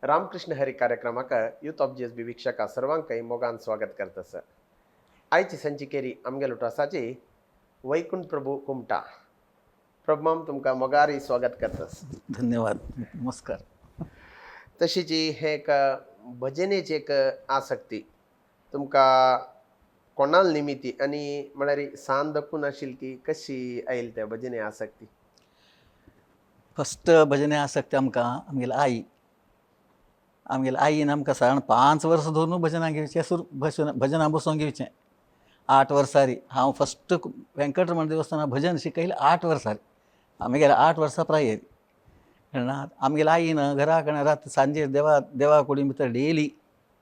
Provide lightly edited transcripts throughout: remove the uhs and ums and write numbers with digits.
रामकृष्ण हरी कार्यक्रमाक youth of GSB वीक्षका सर्वांकय मोगान स्वागत करतस. आयची संचिकेरी आमगेलो आसाची वैकुंठ प्रभू कुमटा. प्रभुमाम, तुमकां मोगारी स्वागत करतस. धन्यवाद, नमस्कार. तशीची हे एक भजनेची एक आसक्ती तुमकां कोणाल निमिती आनी म्हळ्यार सान दखून आशिल्ली की कशी आयल त्या भजने आसक्ती? फस्ट भजने आसक्ती आमकां आमगेली आई. आमगेले आईन आमकां सादारण 5 वर्सां धरून भजनां घेवचें सुरू, भजन भजनां बसोवन घेवचें. 8 वर्सांरी हांव फस्ट वेंकटरमण देवस्थाना भजन शिकयलें. 8 वर्सांर, आमगेले 8 वर्सां प्रायेर कळना. आमगेले आईन घरा कडेन रात सांजेर देवा देवा कुडी भितर डेली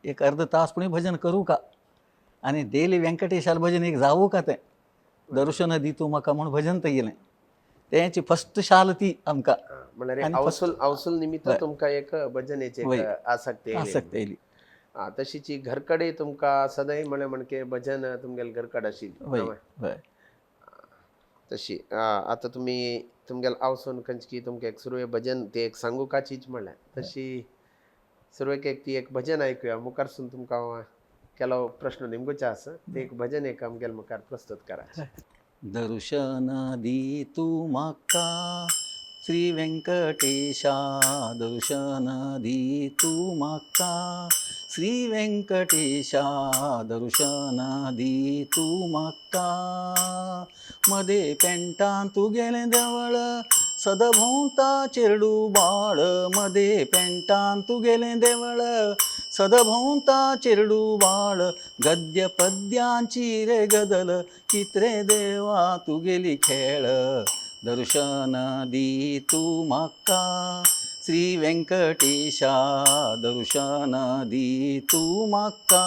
एक अर्द तास पुणी भजन करूं का आनी डेली व्यंकटेशाल भजन एक जावूं का, तें दर्शन दी तूं म्हाका म्हूण भजन तयलें. तेंची फस्ट शाल ती आमकां. म्हळ्यार आनी अवसूल अवसूल निमित्त तुमकां एक भजनेची एक आसक्ती आयली. आसक्ती आयली. आं, तशीची घरकडे तुमकां सदांय म्हळ्यार म्हणके भजन तुमगेले घरकडे आशिल्ली? वय वय. तशी आतां तुमी तुमगेले आवसून खंयची तुमकां एक सुरवे भजन ते एक सांगुकाचीच म्हणल्यार तशी सुरवेक एक ती एक भजन आयकुया. मुखारसून तुमकां हांव केलो प्रश्न निमगुचे आसा, ते एक भजन एक आमगेले मुखार प्रस्तुत करात. दर्शन दी तूं म्हाका श्री व्यंकटेशा, दर्शन दी तूं म्हाका श्री व्यंकटेशा, दर्शन दी तूं म्हाका. मदे पेंटान तुगेलें देवळ, सदां भोंवता चेडू बाळ. मदे पेंटान तुगेलें देवळ, सदां भोंवता चेडू बाळ. गद्य पद्यांची रे गदल, कित्रे देवा तुगेली खेळ. दर्शन दी तूं म्हाका श्री व्यंकटेशा, दर्शन दी तूं म्हाका.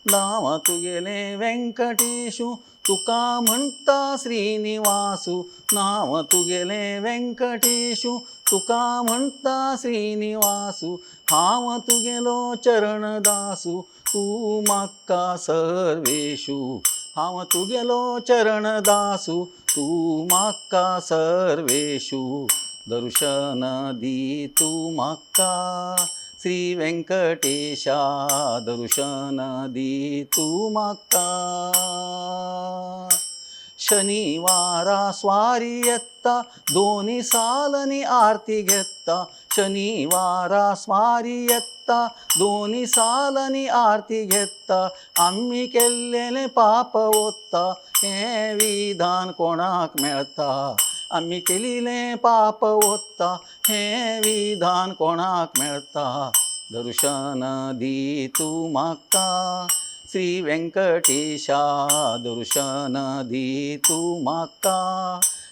नांव तुगेलें व्यंकटेशु, तुका म्हणटा श्रीनिवासु. नांव तुगेलें व्यंकटेशु, तुका म्हणटा श्रीनिवासु. हांव तुगेलो चरणदासु, तूं म्हाका सर्वेशु. हांव तुगेलो चरणदासु, तूं म्हाका सर्वेशु. दर्शन दी तूं म्हाका श्री व्यंकटेशा, दर्शन दी तूं म्हाका. शनिवारा स्वारी येता, दोनी सालनी आरती घेता. शनिवारा स्वारी येता, दोनी सालनी आरती घेता. आमी केल्लेलें पाप वता, हें विधान कोणाक मेळटा? आमी केलिलें पाप वता, हें विधान कोणाक मेळटा? दर्शन दी तूं म्हाका श्री व्यंकटेशा, दर्शन दी तूं म्हाका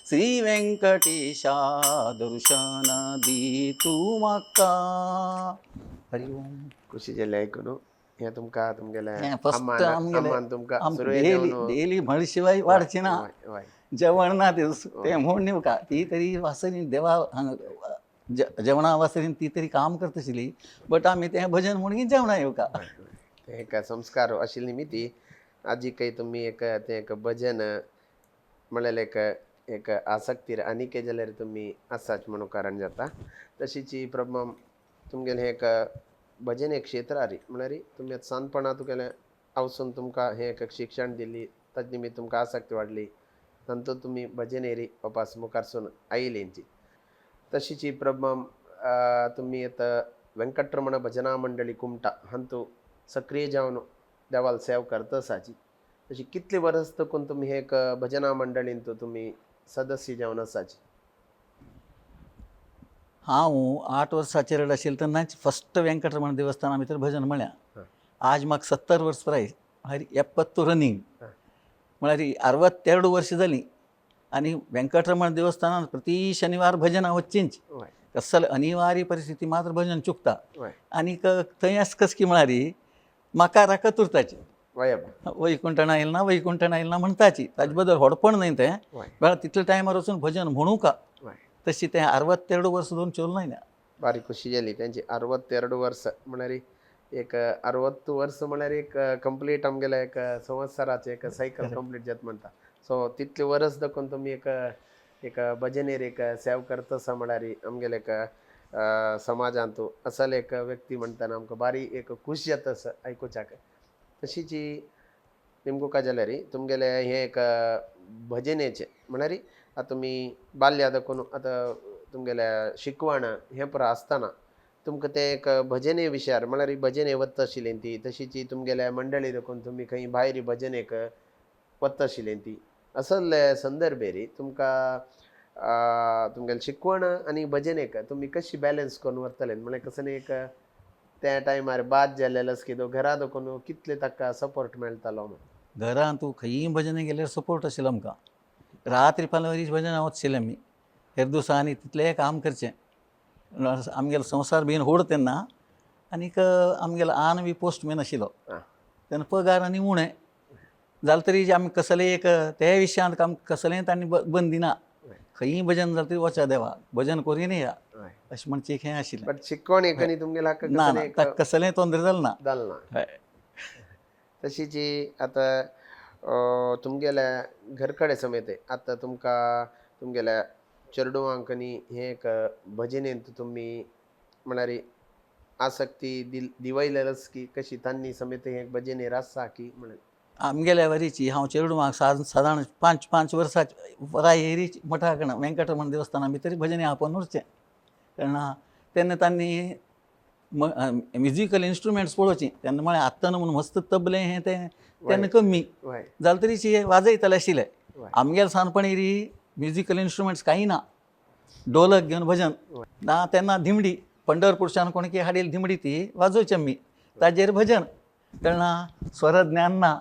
श्री व्यंकटेशा, दर्शन दी तूं म्हाका. हरी ओम. खुशी जाली आयकून हें तुमकां तुमगेले हें first अम्मान आमगेले अम्मान तुमकां आमकां सुरवे डेली देवन डेली म्हळ्या शिवाय वाडची ना. वय वय जेवण ना ते तें म्हूण न्ही ती तरी वासरीन देवा हांगा जेवणा वासरीन ती तरी काम करताशिल्ली, बट आमी तें भजन म्हणून जेवणा येवका. तें एक संस्कार आशिल्ली निमिती आजीकय तुमी एक तें एक भजन म्हणल्यार एक एक आसक्तीर आनीक जाल्यार तुमी आसाच म्हणून कारण जाता. तशीच प्रभु तुमगेलें एक भजन एक क्षेत्रारी म्हळ्यार तुमी आतां सानपणा तुगेलें आवसून तुमकां हें एक शिक्षण दिली, ताजे निमित्त तुमकां आसक्ती वाडली, तातूंत तुमी भजनेरी वापास मुखारसून आयलींची. तशीच प्रभु तुमी आतां वेंकटरमण भजना मंडळी कुमटा हांतू सक्रीय जावन देवाल सेव करता आसाची. तशी कितली वर्स तकून तुमी हे एक भजना मंडळींत तुमी सदस्य जावन आसाची? हांव 8 वर्साचेर आशिल्लें तेन्नाच फस्ट व्यंकटरमण देवस्थाना भितर भजन म्हळ्यां. आज म्हाका 70 वर्स प्राय, हरी 70 रनींग, म्हळ्यार 62 वर्सां जालीं. आनी व्यंकटरमण देवस्थानान प्रति शनिवार भजनां वचचींच. कसले अनिवार्य परिस्थिती मात्र भजन चुकता. आनीक थंय आसा कस की म्हळ्यार म्हाका राखत उरताची. वय वैकुंठण आयल ना, वैकुंठण आयल ना म्हणटाची. ताजे बद्दल व्हडपण न्हय तें. वेळार तितले टायमार वचून भजन म्हणू का. तशी तें 62 वर्सां धरून चोल ना. बारी खुशी जाली तेंची. 62 वर्स म्हळ्यार एक 60 वर्स म्हळ्यार एक कंप्लीट आमगेलें एक संवत्सराचें एक सायकल कंप्लीट जाता म्हणटा. सो तितले वर्स दाखोवन तुमी एक एक भजनेर एक सेव करता आसा म्हळ्यार आमगेलें एक समाजांतू असल एक व्यक्ती म्हणटना आमकां बारी एक खूश जाता आयकुच्याक. तशीच निमको काय जाल्यार तुमगेलें हें एक भजनेचें म्हळ्यार आतां तुमी बाल्या दाखोवन आतां तुमगेल्या शिकवण हें पुरो आसतना तुमकां तें एक भजने विशयार म्हळ्यार भजने वता आशिल्ली ती, तशीच तुमगेल्या मंडळी दाखोवन तुमी खंय भायर भजनेक वता आशिल्ली ती, असले संदर्भेर तुमकां तुमगेलें शिकवण आनी भजनेक तुमी कशी बॅलन्स करून व्हरतले? म्हळ्यार कसलें एक त्या टायमार बाद जाल्लें कितें घरा दाखोवन कितले ताका सपोर्ट मेळटालो म्हण? घरान तूं खंयी भजने गेल्यार सपोर्ट आशिल्लो आमकां. रात्री पालवरी भजन वचशिल्ले आमी, हेर दिवसांनी तितलें काम करचें. आमगेलो संवसार बीन व्हड तेन्ना आनीक आमगेलो आन बी पोस्टमॅन आशिल्लो तेन्ना पगार आनी उणें जालें तरी आमी कसलें एक ते विशयांत आमकां कसलें तांणी बंदी ना, खंयी भजन जालें तरी वचा देवा भजन करीन या अशें म्हणचें एक हें आशिल्लें. बट शिकवण एक आनी तुमगेल्या हाका ना ना कसलें एक ताका कसलें तोंदरे जालें ना. जालें ना. हय. तशीच आतां तुमगेल्या घर कडेन समेत आतां तुमकां तुमगेल्या चेडवांक आनी हें एक भजनेंत तुमी म्हळ्यार आसक्ती दिवयलेलच की कशी तांणी समेत हें भजनेर आसा की म्हणून? आमगेल्या वरीची हांव चेडवांक सादारण 5-5 वर्सां वरां मठा कडेन वेंकटरमण देवस्थाना भितर भजने आपोवन उरचें. कारण तेन्ना तांणी म्युजिकल इन्स्ट्रुमेंट्स पळोवची तेन्ना म्हळें आत्तां न्हू म्हूण मस्त तबलें हें तें तेन्ना कमी जालें तरी वाजयताले आशिल्ले. आमगेले सानपणी री म्युजिकल इन्स्ट्रुमेंट्स कांय ना, डोलक घेवन भजन ना. तेन्ना धिमडी पंढरपूरच्यान कोण की हाडिल्ली धिमडी ती वाजोवची आमी, ताजेर भजन. कळना स्वरज्ञान ना,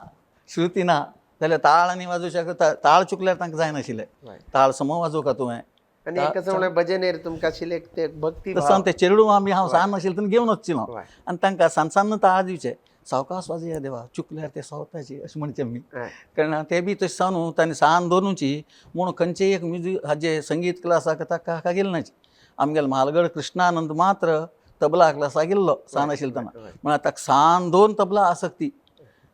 श्रुती ना, जाल्यार ताळ आनी वाजोवच्याक ताळ चुकल्यार तांकां जायनाशिल्लें. ताळ सम वाजोवका तुवें. आनी एक कसो म्हळ्यार भजनेर तुमकां आशिल्लें एक तें भक्ती तसो ते चेडूं आमी हांव सान आशिल्लें तेन्ना घेवन वचचिलो आनी तांकां सान सान ताळ दिवचे, सावकास वाजया देवा चुकल्यार ते सावताची अशें म्हणचें आमी. कारण ते बी तशें जावन तांणी सान दवरुची म्हूण खंयचेय एक म्युजीक हाजे संगीत क्लासाक ताका हाका गेले नाची. आमगेलो म्हालगड कृष्णानंद मात्र तबला क्लासाक गेल्लो सान आशिल्लो तेन्ना. म्हळ्यार ताका सान 2 तबला आसक्ती.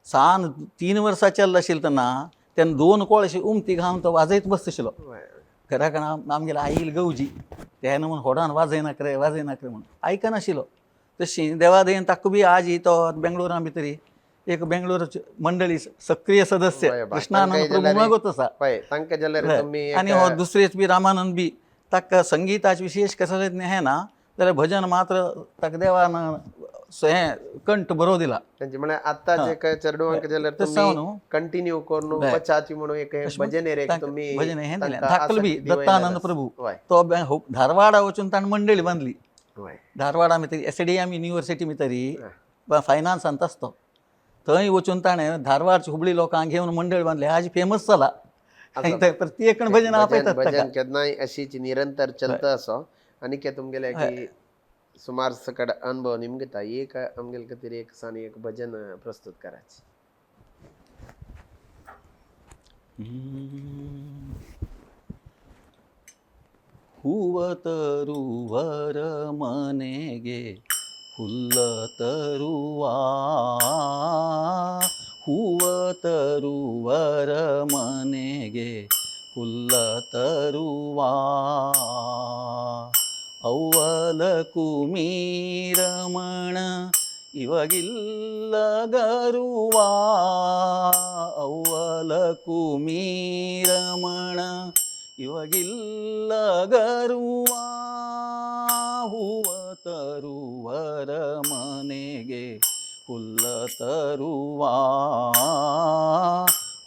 सान 3 वर्सां आशिल्लो तेन्ना तेन्ना 2 कोळ अशी उमती घालून तो वाजयत बसता आशिल्लो. घरा कडेन आमगेले आईल गवजी तेन्ना म्हूण होडान वाजयनाक रे वाजयनाक रे म्हणून आयकनाशिल्लो. तशी देवादयेन ताका बी आज तो बेंगळुरा भितरी एक बेंगळूर मंडळी सक्रिय सदस्य कृष्णानंद प्रभू मागत आसा. तांकां जाल्यार तुमी आनी हो दुसरेच बी रामानंद बी ताका संगीताचे विशेष कसलें हें ना जाल्यार भजन मात्र ताका देवान हें कंठ बरो दिला. म्हळ्यार आतां जे काय चेडवांक जाल्यार तुमी कंटिन्यू करून पचाची म्हणून एक भजन रे तुमी भजन हें दिलें. धाकल बी दत्तानंद प्रभू तो धारवाडा वचून ताणें मंडळी बांदली. धारवाडा भितर SDM university भितरी फायनान्सांत आसतो थंय वचून ताणें धारवाडची हुबळी लोकांक घेवन मंडळ बांदले. आज फेमस जाला प्रत्येक भजन आपयतात. भजन केन्नाय अशीच निरंतर चलता असो. आनी के तुमगेले की सुमार सकट अनुभव निमगिता एक आमगेले खातीर एक सान एक भजन प्रस्तुत करायचे. ಹೂವ ತರುವರ ಮನೆಗೆ ಹುಲ್ಲ ತರುವ, ಹೂವ ತರುವರ ಮನೆಗೆ ಹುಲ್ಲ ತರುವ, ಅವ್ವಲ ಕುಮೀರಮಣ ಇವಾಗಿಲ್ಲ ಗರುವ, ಅವ್ವಲ ಕುಮೀರಮಣ ಇವಾಗಿಲ್ಲ ಗರುವ, ಹೂವ ತರುವರ ಮನೆಗೆ ಹುಲ್ಲ ತರುವ,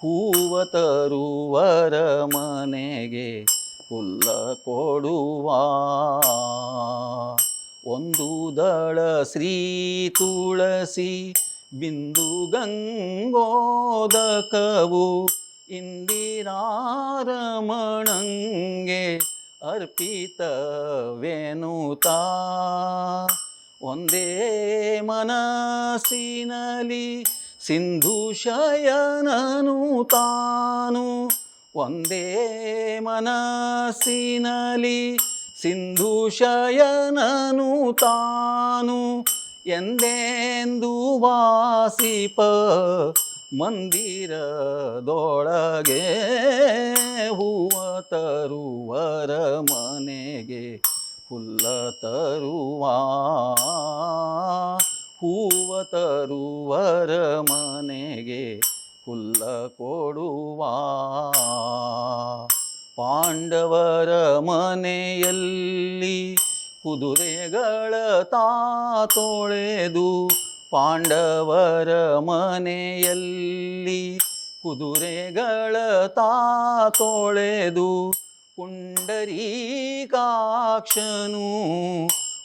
ಹೂವ ತರುವರ ಮನೆಗೆ ಹುಲ್ಲ ಕೊಡುವ, ಒಂದು ದಳ ಶ್ರೀ ತುಳಸಿ ಬಿಂದು ಗಂಗೋದಕವು ಇಂದಿರಾರಮಣಂಗೆ ಅರ್ಪಿತವೆನುತಾ, ಒಂದೇ ಮನಸ್ಸಿನಲಿ ಸಿಂಧು ಶಯನನು ತಾನು, ಒಂದೇ ಮನಸ್ಸಿನಲಿ ಸಿಂಧು ಶಯನನು ತಾನು, ಎಂದೆಂದು ವಾಸಿಪ ಮಂದಿರದೊಳಗೆ, ಹೂವ ತರುವರ ಮನೆಗೆ ಹುಲ್ಲ ತರುವ, ಹೂವ ತರುವರ ಮನೆಗೆ ಹುಲ್ಲ ಕೊಡುವ. ಪಾಂಡವರ ಮನೆಯಲ್ಲಿ ಕುದುರೆಗಳ ತಾತೊಳೆದು, ಪಾಂಡವರ ಮನೆಯಲ್ಲಿ ಕುದುರೆಗಳ ತಾತೊಳೆದು, ಪುಂಡರೀಕಾಕ್ಷನು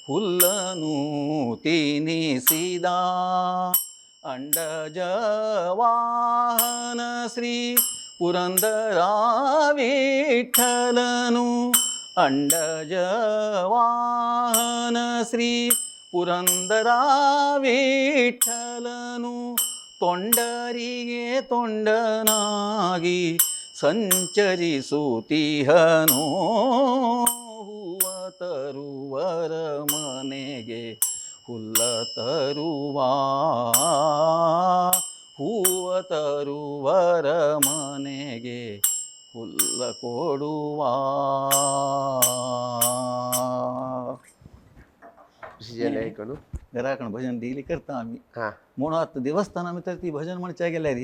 ಹುಲ್ಲನು ತಿನಿಸಿದ. ಅಂಡಜವಾಹನ ಶ್ರೀ ಪುರಂದರ ವಿಠಲನು, ಅಂಡಜವಾಹನ ಶ್ರೀ ಪುರಂದರ ವಿಠಲನು, ತೊಂಡರಿಗೆ ತೊಂಡನಾಗಿ ಸಂಚರಿಸುತ್ತಿಹನೋ. ಹೂವ ತರುವರ ಮನೆಗೆ ಹುಲ್ಲ ತರುವ, ಹೂವ ತರುವರ ಮನೆಗೆ ಹುಲ್ಲ ಕೊಡುವ. खुशी जाली आयकून. घरा कडेन भजन डेली करता आमी. म्हणून आतां देवस्थाना भितर ती भजन म्हणच्या गेल्यार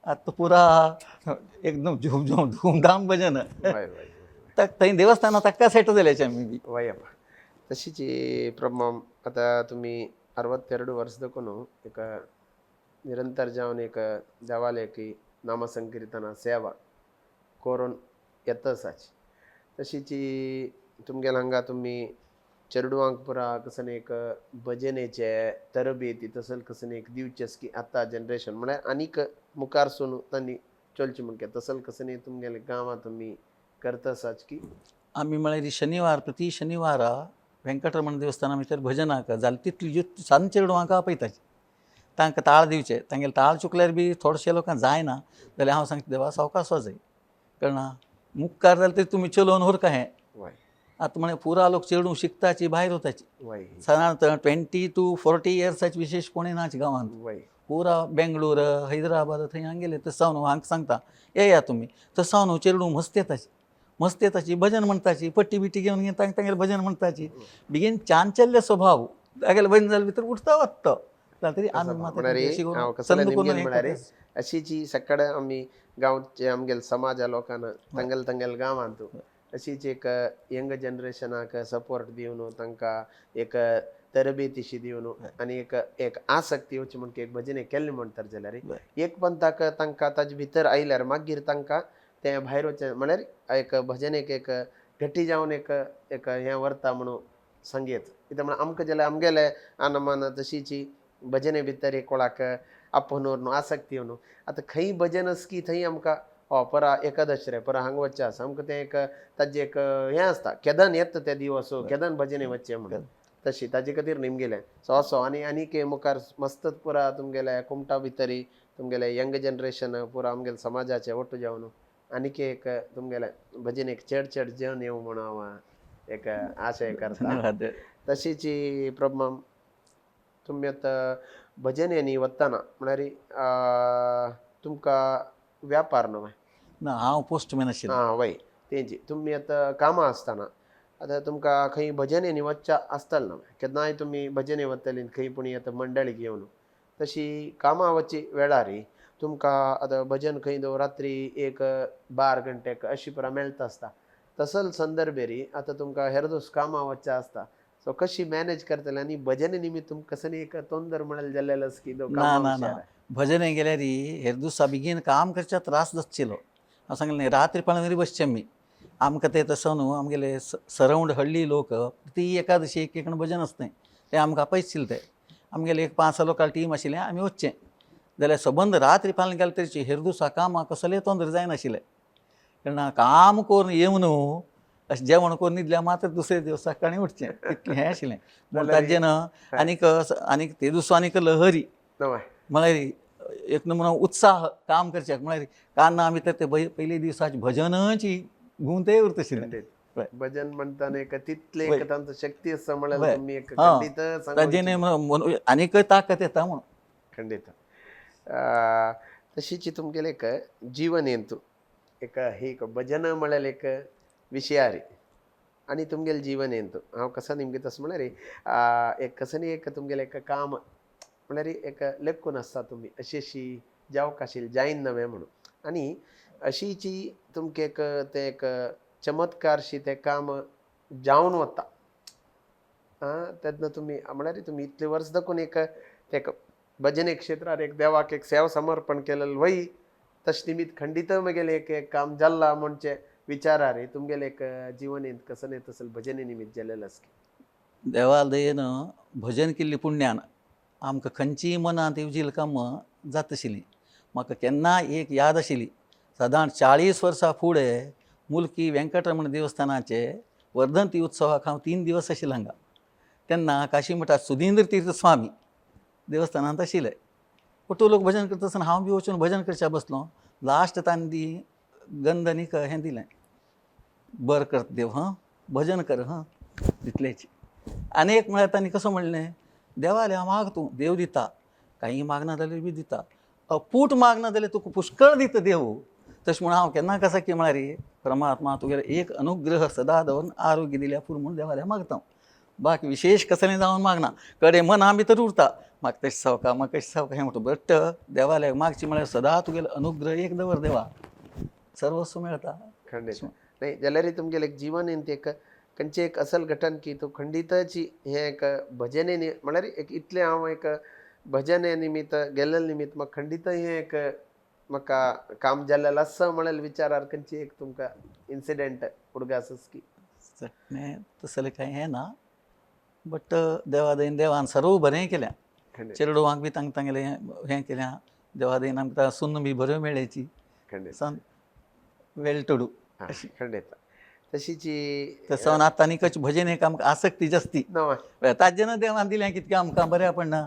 आतां पुरा एकदम झूम झूम धूमधाम भजन. वय वय. थंय देवस्थानात ताका सेट जाल्याचे आमी बी. वयಪ್ಪ. तशीच प्रमाण आता तुमी 62 वर्सदकून एक निरंतर जावन एक देवालयकी नामसंकीर्तना सेवा करून येता आसाची. तशीच तुमगेल्या हांगा तुमी चेडवांक पुरा कसन एक भजनेचे तरबेती तसल कसन एक दिवचें की आतां जनरेशन म्हळ्यार आनीक मुखार सून तांणी चलचें म्हण तसल कसन तुमगेल्या गांवांत तुमी करता आसाच की. आमी म्हळ्यार शनिवार प्रति शनिवारा वेंकटरमण देवस्थाना भितर भजनाक जालें तितली जित सान चेडवांक आपयताची, तांकां ताळ दिवचे. तांगेले ताळ चुकल्यार बी थोडशे लोकांक जायना जाल्यार हांव सांगता देवा सावकास जाय, कळना मुखार जाल्यार तरी तुमी चलोवन व्हरका हें. आतां म्हळ्यार पुरा लोक चेडूं शिकताची भायर वताची. सादारण 20 to 40 इयर्साची विशेश कोणी नाच गांवांत. पुरा बेंगळूर हैदराबाद थंय हांग गेले तसो हांव हांगा सांगता येया तुमी. तसो हांव चेडूं मस्त येताची, मस्त येताची भजन म्हणटाची, पट्टी बिट्टी घेवन घेवन तांकां तांगेलें भजन म्हणटाची. बेगीन चांचल्य स्वभाव तागेलें भजन जालें भितर उठता वता जाल्यार तरी आमी मात म्हळ्यार अशी हांव करून कसलें संद करून निमगेन हें म्हळ्यार करता. अशीची सकाळ आमी गांवचे आमगेले समाजा लोकांना तांगेले तांगेले गांवांत अशीच एक यंग जनरेशनाक सपोर्ट दिवन तांकां एक तरबेतीशी दिवन आनी एक एक आसक्ती येवची म्हण एक भजने केल्लें म्हणटात जाल्यार एक पंथाक तांकां ताजे भितर आयल्यार मागीर तांकां तें भायर वचें म्हळ्यार एक भजनेक एक घटी जावन एक एक हें व्हरता म्हणून सांगयेत. कित्याक म्हणल्यार आमकां जाल्यार आमगेले आनमान तशीची भजने भितर एक कोणाक आपोवन व्हरून आसक्ती येवन आतां खंय भजन आसा की थंय आमकां ओ परा एकादश रे परा हांगा वचचें आसा आमकां तें एक ताजें एक हें आसता केदन येता ते दिवस केदन भजने वचचें म्हणून तशी ताजे खातीर निमगेलें. सो असो आनी आनीक मुखार मस्त पुरा तुमगेले कुमटा भितरी तुमगेले यंग जनरेशन पुरा आमगेले समाजाचे ಒಟ್ಟು जावन आनीक एक तुमगेले भजनेक चड चड जन येवं म्हणून हांव एक आशय करता. धन्यवाद. तशीच प्रभु तुमी आतां भजनेनी वतना म्हळ्यार तुमकां व्यापार न्हय? ना, हांव पोस्टमॅन आशिल्लो. आं वय तेंची तुमी आतां कामां आसतना आतां तुमकां खंय भजनेनी वचचें आसतलें न्हय, केन्नाय तुमी भजने वतली खंय पूण आतां मंडळी घेवन तशी कामां वचचे वेळार तुमकां आतां भजन खंय रात्री 1-12 घंटेक अशी पुरा मेळटा आसता तसल संदर्भेरी आतां तुमकां हेर दोस कामां वचचें आसता सो कशी मॅनेज करतले आनी भजने निमित्त तुमकां कसली एक तोंदर म्हणल्यार जाल्लें आसा की ना ना ना, भजने गेल्यार हेर दिसा बेगीन काम करच्या त्रास जातशिलो. हांव सांगलें न्ही रात्री पाळणेर बसचें आमी. आमकां तें तसो न्हू आमगेले सरावंड हळ्ळी लोक ती एकादशी एक एक भजन आसता तें आमकां आपयतशिल्ले. ते आमगेले एक 5-6 लोकां टीम आशिल्लें आमी वचचें जाल्यार सबंद रात्री पाळण गेले तरी हेर दिसा कामाक कसलें तोंदर जायनाशिल्लें. तेन्ना काम करून येवन अशें जेवण करून न्हिदल्यार मात्र दुसरे दिवस सकाळीं उठचें तितलें हें आशिल्लें. पूण ताजें न्हू आनीक आनीक ते दुसरो आनीक लहरी म्हळ्यार एक नमुनो उत्साह काम करच्याक म्हळ्यार कान्ना आमी तर ते पयले दिवसाची भजनाची घुंवते उरताशिल्लें. भजन म्हणताना एक तितले एक तांचो शक्ती आसा म्हळ्यार तुमी एक खंडीत ताजें आनीक ताकद येता म्हणून. खंडीत. तशीच तुमगेलें एक जीवन हेतू एक ही एक भजन म्हळ्यार एक विशयारी आनी तुमगेलें जीवन येंत हांव कसो निमगीत तशें म्हळ्यार एक कसं न्ही एक तुमगेलें एक काम म्हळ्यार एक लेखून आसता तुमी अशी अशी जावंक आशिल्ली जायन नवें म्हणून आनी अशीची तुमकां एक तें एक चमत्कारशी तें काम जावन वता. आं, तेन्ना तुमी म्हळ्यार तुमी इतले वर्स दाखून एक तें भजने क्षेत्रार एक देवाक एक सेवा समर्पण केलेलें वय तशें निमित्त खंडीत म्हगेलें एक एक काम जाल्लां म्हणचे विचारार तुमगेलें एक जिवनेंत कसं न्ही तसलें भजने निमित्त जालेलें आसा. देवा दयेन भजन केल्ली पुण्यान आमकां खंयचीय मनांत येवजिल कामां जाता आशिल्लीं. म्हाका केन्ना एक याद आशिल्ली, सादारण 40 वर्सां फुडें मुल्की वेंकटरमण देवस्थानाचे वर्धंती उत्सवाक हांव 3 दिवस आशिल्लो हांगा. तेन्ना काशी मठांत सुधींद्र तीर्थ स्वामी देवस्थानांत आशिल्ले. ಒಟ್ಟು लोक भजन करता आसतना हांव बी वचून भजन करच्या बसलो. लास्ट तांणी दी गंध आनी हें दिलें, बर कर देव हां, भजन कर हां, तितलेच. आनी एक म्हळ्यार तांणी कसो म्हणलें, देवाले हांव माग तूं, देव दिता, कांय मागना जाल्यार बी दिता, अपूट मागना जाल्यार तुका पुष्कळ दिता देव. तशें म्हणून हांव केन्ना कसा की म्हळ्यार परमात्मा तुगेलो एक अनुग्रह सदा दवरून आरोग्य दिल्या पुरो म्हणून देवाल्या मागता. बाकी विशेश कसलें जावन मागना, कडे मना भितर उरता म्हाका तशें सावका म्हाका कशें सावका हें म्हणटा. बट देवाल्या मागची म्हळ्यार सदा तुगेलो अनुग्रह एक दवर देवा, सर्वस्व मेळटा. खंडीत नाही जाल्यार तुमगेलें एक जीवन एक खंयचें एक असल घटन की तूं खंडीतची हें एक भजने म्हळ्यार एक इतलें हांव एक भजने निमित्त गेल्ले निमित्त म्हाका खंडीत हें एक म्हाका काम जाल्लें आसा म्हळ्यार विचारार खंयची एक तुमकां इन्सिडेंट उडगास की? चटणें तसलें कांय हें ना, बट देवा दयेन देवान सर्व बरें केलें. चेरडुवांक बी तांकां तांगेलें हें केलें देवा दयेन, आमकां सुन्न बी बऱ्यो मेळ्ळ्याची सन वेल टू do. खंडीत तशीची तसो आतां आनी कशी भजन एक आमकां आसक्ती जास्ती ताजें ना देवान दिलें कितकें आमकां बरें पडना.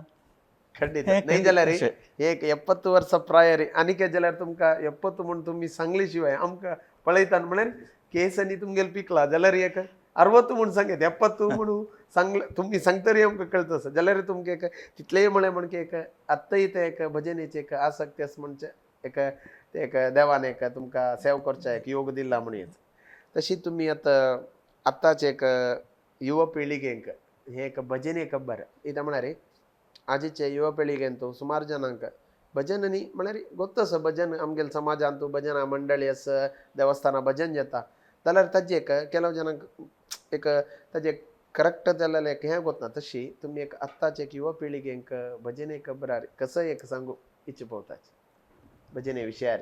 खंडीत नाही जाल्यार एक 70 वर्सां प्रायर आनी काय जाल्यार तुमकां 70 म्हूण तुमी सांगले शिवाय आमकां पळयता म्हळ्यार केस आनी तुमगेले पिकला जाल्यार एक 60 म्हूण सांगेत 70 म्हणून सांगले तुमी सांगतरी आमकां कळत आसा. जाल्यार तुमकां एक तितलेंय म्हळें म्हण एक आत्ताय तें एक भजनेचें एक आसक्ती आसा म्हणचें एक तें एक देवान एक तुमकां सेव करचें एक योग दिला म्हणून येता. तशी तुमी आतां आतांचे एक युवा पिळगेक हें एक भजन एक बरें कितें म्हळ्यार आजीचे युवा पिळगेन सुमार जाणांक भजन न्ही म्हळ्यार गोत्त आसा भजन आमगेले समाजांत भजना मंडळी आसा देवस्थानां भजन जाता जाल्यार ताजें एक ಕೆಲವು जाणांक एक ताजें करेक्ट जाल्यार एक हें गोतना. तशी तुमी एक आत्ताचे एक युवा पिळगेक भजन एक बरार कसो एक सांगू इच्छा पोवताच भजने विशयार?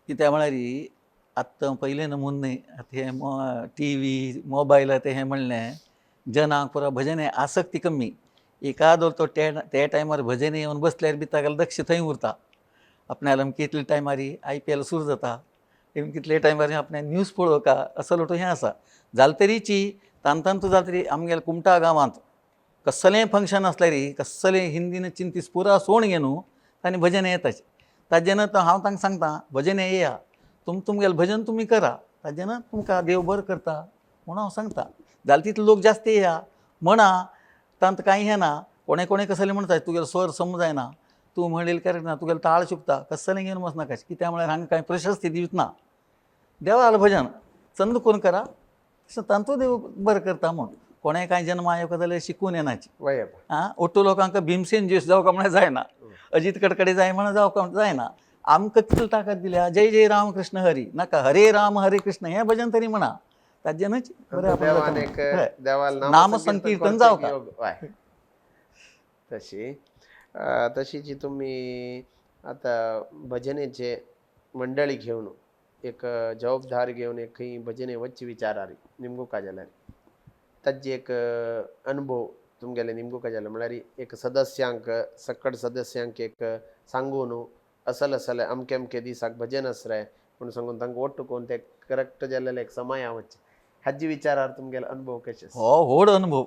कित्याक म्हळ्यार आतां पयलें नमून न्ही, आतां हें टी व्ही मोबायल आतां हें म्हणलें जनांक पुरो भजन आसक्ती कमी. एकादो तो ते टायमार भजन येवन बसल्यार बी तागेलो लक्ष थंय उरता. आपणाल्या अमके इतले टायमार IPL सुरू जाता, कितले टायमार आपणें न्यूज पळोवका असो लोटो हें आसा. जालें तरीची तांतू जालें तरी आमगेल्या कुमटा गांवांत कसलेंय फंक्शन आसल्यार कसलें हिंदीन चिंतीस पुरा सोण घेवन तांणी भजन येताच. ताजें ना हांव तांकां सांगता भजन येया, तुमगेलें भजन तुमी करा, ताजें ना तुमकां देव बरो करता म्हणून हांव सांगता. जालें तितले लोक जास्त येया म्हणा तांत कांय हें ना. कोणे कोणे कसलें म्हणटा तुगेलो स्वर समज जायना, तूं म्हणलें करेक्ट ना, तुगेलो ताळ चुकता, कसलें घेवन वचनाका. कित्याक म्हळ्यार हांगा कांय प्रशस्ती दिवच ना. देवाल भजन चंद कोण करा तशें तांतू देव बरें करता म्हूण. कोणें कांय जन्मा येवका जाल्यार शिकून येनाची. आं, ओट्टू लोकांक भीमसेन जोश जावका म्हळ्यार जायना, अजीत कडकडे जाय म्हळ्यार जावका जायना. आमकां कितली ताकद दिल्या जय जय राम कृष्ण हरी नाका हरे राम हरे कृष्ण हें भजन तरी म्हणा ताजेनूच बरें नाम संकीर्तन जावका. तशी तशी तुमी आतां भजनेचे मंडळी घेवन एक जबाबदारी घेवन एक खंय भजने वच्चे विचारार निमगो का जाल्यार ताजे एक अनुभव तुमगेले निमगो का जाल्यार म्हळ्यार एक सदस्यांक सकट सदस्यांक एक सांगून असल असल अमके अमके दिसाक भजन आसरे म्हूण सांगून तांकां ओट्ट करून ते करेक्ट जाल्ले एक समय वच्चे हाजे विचारार तुमगेलो अनुभव कशें? हो व्हड अनुभव,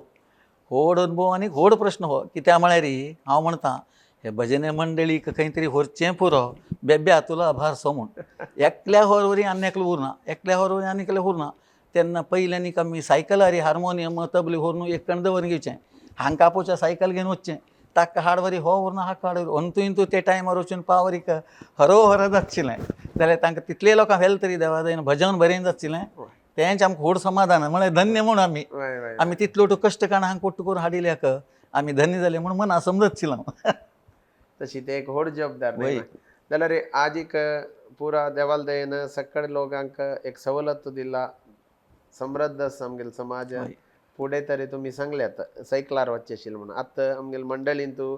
व्हड अनुभव आनी व्हड प्रश्न हो. कित्याक म्हळ्यार हांव म्हणटा हे भजने मंडळीक खंय तरी व्हरचें पुरो बेब्या तुला भारसो म्हूण. एकल्या होरवरी आनी एकलो उरना, एकल्या होरवरी आनी एकलें उरना. तेन्ना पयल्यांनी आमी सायकलार हार्मोनियम तबले व्हरून एक कण दवरून घेवचें, हांकां आपोवचें सायकल घेवन वचचें, ताका हाडवरी हो व्हरना हाका हाडवरी अंतू इंतू ते टायमार वचून पावरी हरोहर जातशिल्लें. जाल्यार तांकां तितले लोकांक व्हेलें तरी देवा दयेन भजन बरें जातशिल्लें. तेंच आमकां व्हड समाधान, म्हळ्यार धन्य म्हणून आमी. वय वय आमी तितलो तो कश्ट काडून हांगा कोट्ट करून हाडिल्ले आमी धन्य जाले म्हणून मना समजत हांव. तशी ते एक व्हड जबाबदार वय. जाल्यार आज एक पुरा देवाल दयेन सगळे लोकांक एक सवलत दिला, समृद्ध आसा आमगेलो समाज. वय. फुडें तरी तुमी सांगल्यात सायकलार वचचें आशिल्लें म्हणून, आतां आमगेले मंडळीन तूं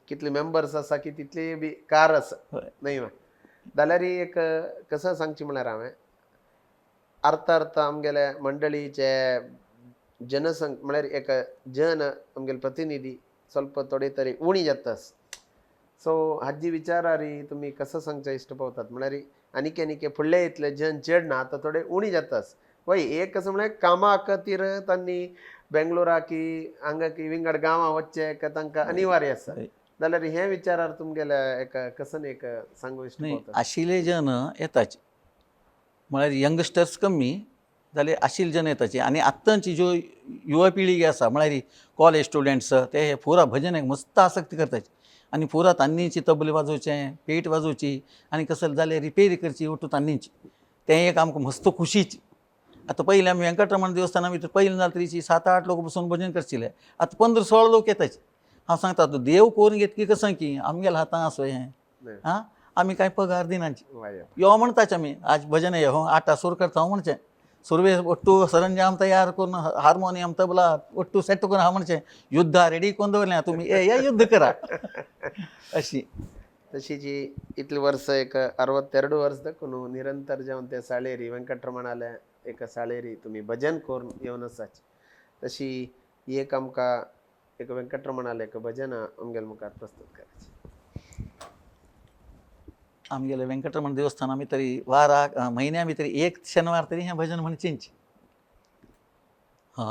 कितले मेंबर्स आसा की तितली बी कार आसा. हय. न्हय मा जाल्यार एक कसं सांगचें म्हळ्यार हांवें अर्थ अर्थ आमगेले मंडळीचे जनसंख म्हळ्यार एक जन आमगेले प्रतिनिधी ಸ್ವಲ್ಪ थोडे तरी उणी जाता. सो हाजी विचारारी तुमी कसं सांगचें इश्ट पावतात, म्हळ्यार आनीक आनीक फुडले इतले जन चेड ना आतां थोडे उणी जाता. वय एक कसं म्हळ्यार कामा खातीर तांणी बेंगलोराकी हांगा की विंगड गांवां वचचें तांकां अनिवार्य आसा. हय. जाल्यार हे विचारार तुमगेले एक कसन एक सांगू इश्ट न्ही पावतात? आशिल्ले जन येताच, म्हळ्यार यंगस्टर्स कमी जाल्यार आशिल्ले जन येताची. आनी आत्तांची ज्यो युवा पिळगी आसा म्हळ्यार कॉलेज स्टुडंट्स ते हे पुरा भजनाक मस्त आसक्ती करताची आनी पुरा तांणीची तबली वाजोवचें, पेट वाजोवची आनी कसले जाल्यार रिपेरी करची ओटू तांणीची, तें एक आमकां मस्त खुशीची. आतां पयलीं आमी वेंकटरमण देवस्थाना भितर पयलीं जाल्यार तरीची 7-8 लोक बसून भजन करशिल्ले, आतां 15-16 लोक येताची. हांव सांगता आतां देव करून घेतकी कसं की आमगेल्या हातान आसो हें. आं आमी कांय पगार दिनाची. वय यो म्हणटाच आमी आज भजन यो हो आटा सूर करता हांव म्हणचें, सुरवे ಒಟ್ಟು सरंजाम तयार करून हार्मोनियम तबला ಒಟ್ಟು सेट करून हांव म्हणचें युद्धा रेडी करून दवरलें, तुमी ये या युद्ध करा अशी. तशी जी इतली वर्स एक 62 वर्स दाखून निरंतर जेवन ते साळेरी वेंकटरमणाले एक साळेरी तुमी भजन करून येवन आसाच, तशी एक आमकां एक वेंकटरमणाले एक भजन आमगेले मुखार प्रस्तुत करायचें. आमगेले वेंकटरमण देवस्थान आमी तरी वाराक म्हयन्या भितर एक शेनवार तरी हें भजन म्हणचेंच. आ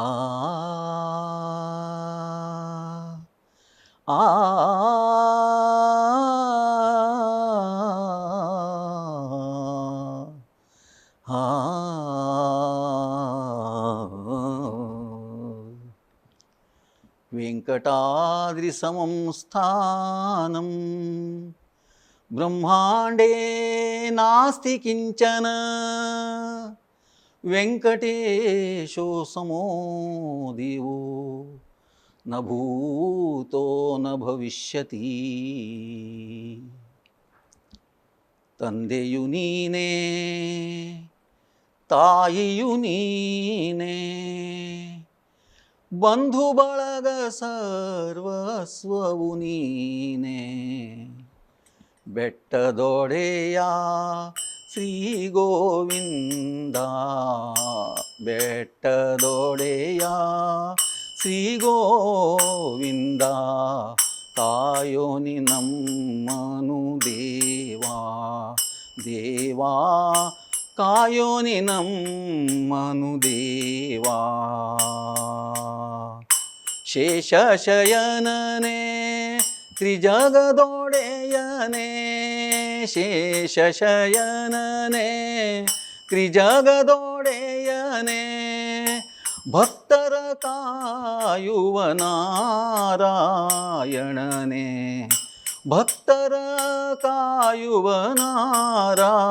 आ आ वेंकटाद्रिसमं स्थानं ब्रह्मांडे नास्ति किंचन, वेंकटेशो समो देवो न भूतो न भविष्यति. ತಂದೆಯು ನೀನೇ ತಾಯಿಯು ನೀನೇ ಬಂಧು ಬಳಗ ಸರ್ವಸ್ವವು ನೀನೇ, ಬೆಟ್ಟದೊಡೆಯ ಶ್ರೀ ಗೋವಿಂದ, ಬೆಟ್ಟದೊಡೆಯ ಶ್ರೀ ಗೋವಿಂದ, ಕಾಯೋನಿ ನಮ್ಮನು ದೇವಾ ದೇವಾ, ಕಾಯೋನಿ ನಮ್ಮನು ದೇವಾ. ಶೇಷಶಯನನೇ ತ್ರಿಜಗದೊಡೆಯನೇ, ಶೇಷಶಯನನೇ ತ್ರಿಜಗದೊಡೆಯನೇ, ಭಕ್ತರ ಕಾಯುವ ನಾರಾಯಣನೇ, ಭಕ್ತರ ಕಾಯುವ ನಾರಾಯಣನೇ,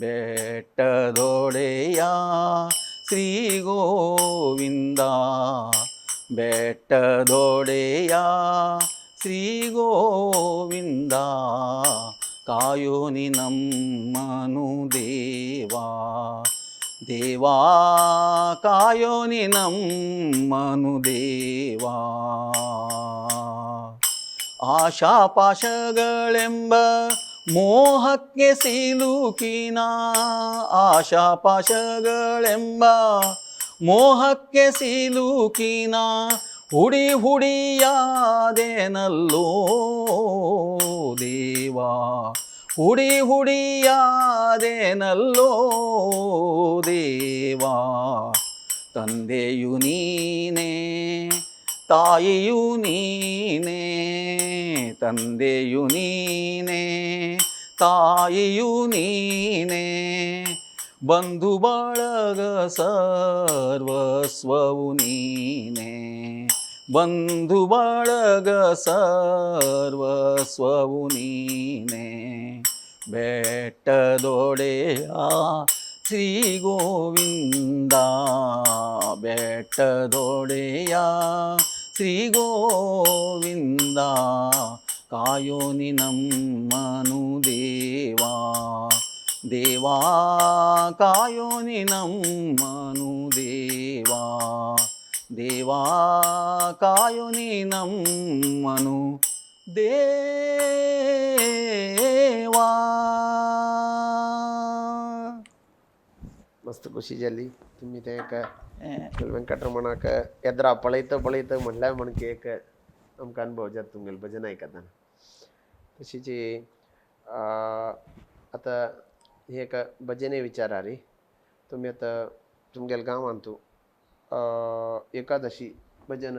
ಬೆಟ್ಟದೊಡೆಯ ಶ್ರೀ ಗೋವಿಂದ, ಬೆಟ್ಟದೊಡೆಯ ಶ್ರೀ ಗೋವಿಂದ, ಕಾಯೋನಿ ನಮ್ಮನು ದೇವಾ ದೇವಾ, ಕಾಯೋನಿ ನಮ್ಮನು ದೇವಾ. ಆಶಾಪಾಶಗಳೆಂಬ ಮೋಹಕ್ಕೆ ಸಿಲುಕಿನ, ಆಶಾಪಾಶಗಳೆಂಬ ಮೋಹಕ್ಕೆ ಸಿಲುಕಿನ, ಹುಡಿ ಹುಡಿಯಾದೇನಲ್ಲೋ ದೇವಾ, ಹುಡಿ ಹುಡಿಯಾದೇನಲ್ಲೋ ದೇವಾ. ತಂದೆಯು ನೀನೇ ತಾಯಿಯು ನೀನೇ, ತಂದೆಯು ನೀನೇ ತಾಯಿಯು ನೀನೇ, ಬಂಧು ಬಳಗ ಸರ್ವಸ್ವವು ನೀನೇ, ಬಂಧು ಬಳಗ ಸರ್ವಸ್ವವು ನೀನೇ, ಬೆಟ್ಟದೊಡೆಯ ಶ್ರೀ ಗೋವಿಂದ ಬೆಟ್ಟದೊಡೆಯ ಶ್ರೀ ಗೋವಿಂದ ಕಾಯೋ ನಿನಮ್ಮನು ದೇವಾ ದೇವಾ ಕಾಯೋ ನಿನಮ್ಮನು ದೇವಾ ದೇವಾ ಕಾಯೋ ನಿನಮ್ಮನು ದೇವಾ. मस्त खुशी जाली तुमी तें एक वेंकटरमणाक येद्रा पळयता पळयता म्हणल्यार म्हण की एक आमकां अनुभव जाता तुमगेलें भजन आयकतना. तशीच आतां ही एक भजने विचारारी तुमी आतां तुमगेल्या गांवांतू एकादशी भजन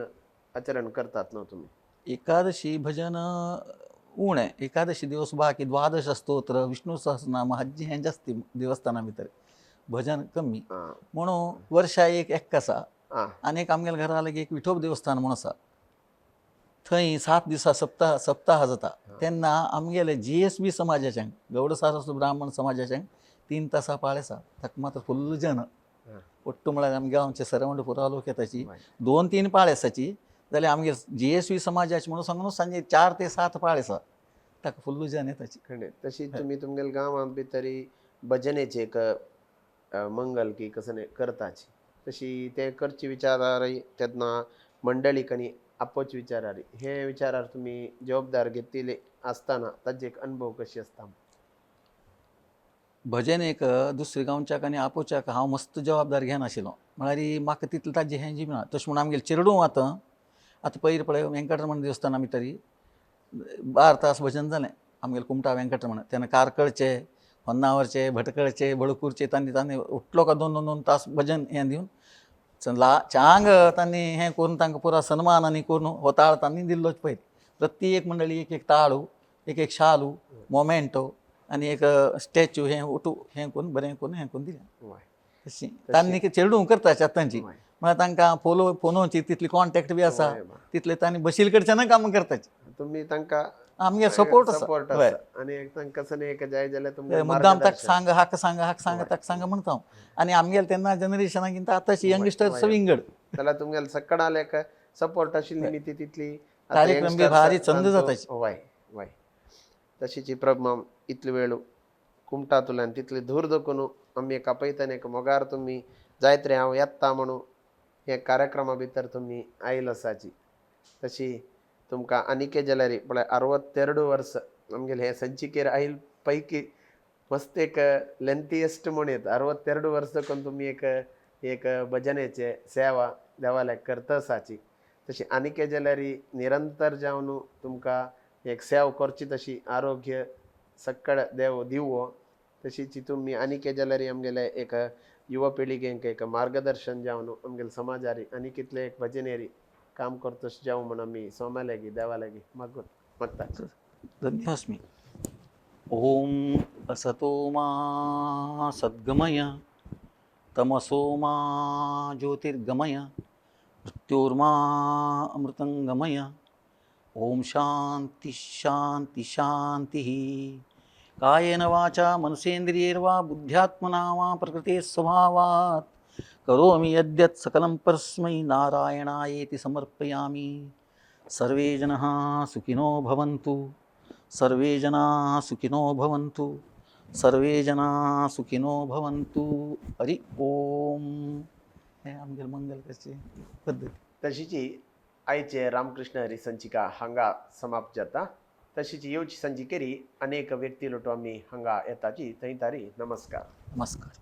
आचरण करतात न्हू तुमी? एकादशी भजन उणें, एकादशी दिवस बाकी द्वादश स्तोत्र, विष्णू सहस्रनाम हाजी हें जास्ती देवस्थाना भितर, भजन कमी. म्हणून वर्षा एक एक्क आसा. आनी एक आमगेल्या घरा लागीं एक विठोब देवस्थान म्हूण आसा, थंय 7 दिसां सप्ताह सप्ताह जाता. तेन्ना आमगेले GSB समाजाच्यांक, गौड सारस्वत ब्राह्मण समाजाच्यांक 3 तासां पाळ आसा. ताका मात्र फुल्ल जन ಒಟ್ಟು म्हळ्यार आमगे गांवचे सरावंड पुरा लोक येताची. 2-3 पाळ आसाची जाल्यार आमगे GSV समाजाचे म्हणून सांगून सांजे 4 ते 7 पाळ आसा, ताका फुल्ल जन येताची. खंडीत. तशी तुमी तुमगेल्या गांवांत बी तरी भजनेचे एक मंगल की कसं करताची, तशी ते करची विचारारय तेन्ना मंडळीक आनी आपोवचे विचारारी हे विचारार तुमी जबाबदार घेतिल्ले आसतना ताजे एक अनुभव कशी आसता? भजन एक दुसरे गांवच्याक आनी आपोवच्याक हांव मस्त जबाबदार घेनाशिल्लो, म्हळ्यार म्हाका तितलें ताजें हें जिना. तशें म्हूण आमगेलें चेरडूं आतां आतां पयर पळय वेंकटरमण देवस्थाना भितरी 12 तास भजन जालें आमगेलें कुमटा वेंकटरमण. तेन्ना कारकळचे, होन्नावरचे, भटकळचे, बळकूरचे तांणी तांणी उठलो का 2 2 तास भजन हें दिवन चांग तांणी हें करून तांकां पुरा सन्मान आनी करून हो ताळ तांणी दिल्लोच पयर. प्रत्येक मंडळी एक एक ताळू, एक एक शालू, मोमेंटो आनी एक स्टॅच्यू हें उठू हें करून बरें करून हें करून दिलें. तशी तांणी चेडूं करता आतांची, म्हळ्यार तांकां फोलो फोनोची तितली कॉन्टेक्ट बी आसा, तितले तांणी बशील कडच्यान कामां करताची. तुमी तांकां आमगे सपोर्ट आसा. सपोर्ट आसा आनी एक तांकां कसं एक जाय जाल्यार तुमकां मुद्दाम ताका सांग, हाका सांग, हाका सांग, ताका सांग म्हणटा हांव. आनी आमगेले तेन्ना जनरेशनाक कितें आतांची यंगस्टर्स विंगड. जाल्यार तुमगेले सकडाल एक सपोर्ट आशिल्ली न्ही तितली कार्यक्रम बी भारी चंद जाताची. वय वय. तशीच प्रभू इतले वेळ कुमटा तुल्यान तितली धूर दखून आमी एक आपयतना एक मोगार तुमी जायत रे हांव येता म्हणून हे कार्यक्रमा भितर तुमी आयल आसाची. तशी तुमकां आनीक जाल्यार पळय 62 वर्स आमगेले हे संचिकेर आयल पैकी मस्त एक लेंथिएस्ट म्हणूं येता. 62 वर्स करून तुमी एक एक भजनेचे सेवा देवाल्याक करता आसाची. तशी आनीक जाल्यार निरंतर जावन तुमकां एक सेवा करची तशी आरोग्य सक्कड देव दिवो. तशीच तुमी आनीक जाल्यार आमगेले एक युवा पिळगेंक एक मार्गदर्शन जावन आमगेले समाजारी आनी कितले एक भजनेरी काम करतश जावं म्हूण आमी सोमा लागीं देवा लागीं मागून मागता. धन्योस्मी. ओम असतो मा सद्गमय, तमसो मा ज्योतिर्गमय, मृत्योर्मा अमृतंगमय. ओम शांती शांती शांती. कायेन वाचा मनसेंद्रियैर्वा बुद्ध्यात्मना वा प्रकृते स्वभावात् करोमि यद्यत् सकलं परस्मै नारायणायेति समर्पयामि. सर्वे जनाः सुखिनो भवन्तु, सर्वे जनाः सुखिनो भवन्तु, सर्वे जनाः सुखिनो भवन्तु. हरि ओम. हे आमगेले मंगल करची पद्दत. तशीची आयचे रामकृष्ण हरी संचिका हांगा समाप्त जाता. तशीच येवची संचिकेरी अनेक व्यक्ती लोटो आमी हांगा येताची. थंय तारी नमस्कार. नमस्कार.